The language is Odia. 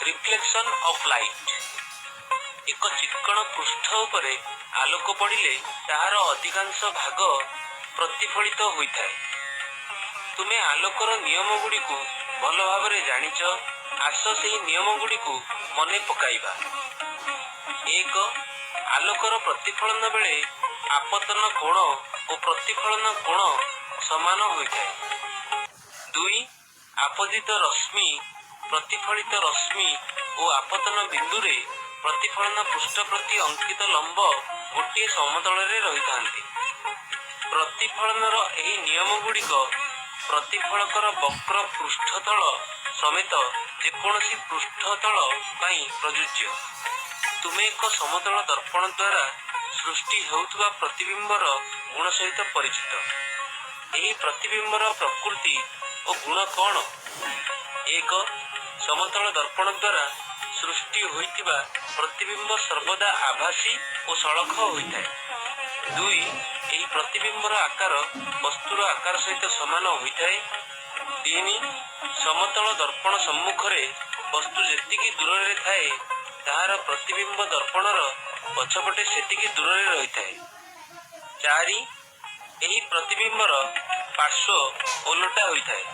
Reflection of light. ଏକ ଚିକ୍କଣ ପୃଷ୍ଠ ଉପରେ ଆଲୋକ ପଡ଼ିଲେ ତାହାର ଅଧିକାଂଶ ଭାଗ ପ୍ରତିଫଳିତ ହୋଇଥାଏ। ତୁମେ ଆଲୋକର ନିୟମଗୁଡ଼ିକୁ ଭଲ ଭାବରେ ଜାଣିଛ। ଆସ, ସେହି ନିୟମଗୁଡ଼ିକୁ ମନେ ପକାଇବା। 1, ଆଲୋକର ପ୍ରତିଫଳନ ବେଳେ ଆପତନ କୋଣ ଓ ପ୍ରତିଫଳନ କୋଣ ସମାନ ହୋଇଥାଏ। 2, ଆପତିତ ରଶ୍ମି, ପ୍ରତିଫଳିତ ରଶ୍ମି ଓ ଆପତନ ବିନ୍ଦୁରେ ପ୍ରତିଫଳନ ପୃଷ୍ଠ ପ୍ରତି ଅଙ୍କିତ ଲମ୍ବ ଗୋଟିଏ ସମତଳରେ ରହିଥାନ୍ତି। ପ୍ରତିଫଳନର ଏହି ନିୟମଗୁଡ଼ିକ ପ୍ରତିଫଳକର ବକ୍ର ପୃଷ୍ଠତଳ ସମେତ ଯେକୌଣସି ପୃଷ୍ଠତଳ ପାଇଁ ପ୍ରଯୁଜ୍ୟ। ତୁମେ ଏକ ସମତଳ ଦର୍ପଣ ଦ୍ୱାରା ସୃଷ୍ଟି ହେଉଥିବା ପ୍ରତିବିମ୍ବର ଗୁଣ ସହିତ ପରିଚିତ। ଏହି ପ୍ରତିବିମ୍ବର ପ୍ରକୃତି ଓ ଗୁଣ କ'ଣ? 1, ସମତଳ ଦର୍ପଣ ଦ୍ୱାରା ସୃଷ୍ଟି ହୋଇଥିବା ପ୍ରତିବିମ୍ବ ସର୍ବଦା ଆଭାସୀ ଓ ସଳଖ ହୋଇଥାଏ। 2, ଏହି ପ୍ରତିବିମ୍ବର ଆକାର ବସ୍ତୁର ଆକାର ସହିତ ସମାନ ହୋଇଥାଏ। 3, ସମତଳ ଦର୍ପଣ ସମ୍ମୁଖରେ ବସ୍ତୁ ଯେତିକି ଦୂରରେ ଥାଏ, ତାହାର ପ୍ରତିବିମ୍ବ ଦର୍ପଣର ପଛପଟେ ସେତିକି ଦୂରରେ ରହିଥାଏ। 4, ଏହି ପ୍ରତିବିମ୍ବର ପାର୍ଶ୍ୱ ଓଲଟା ହୋଇଥାଏ।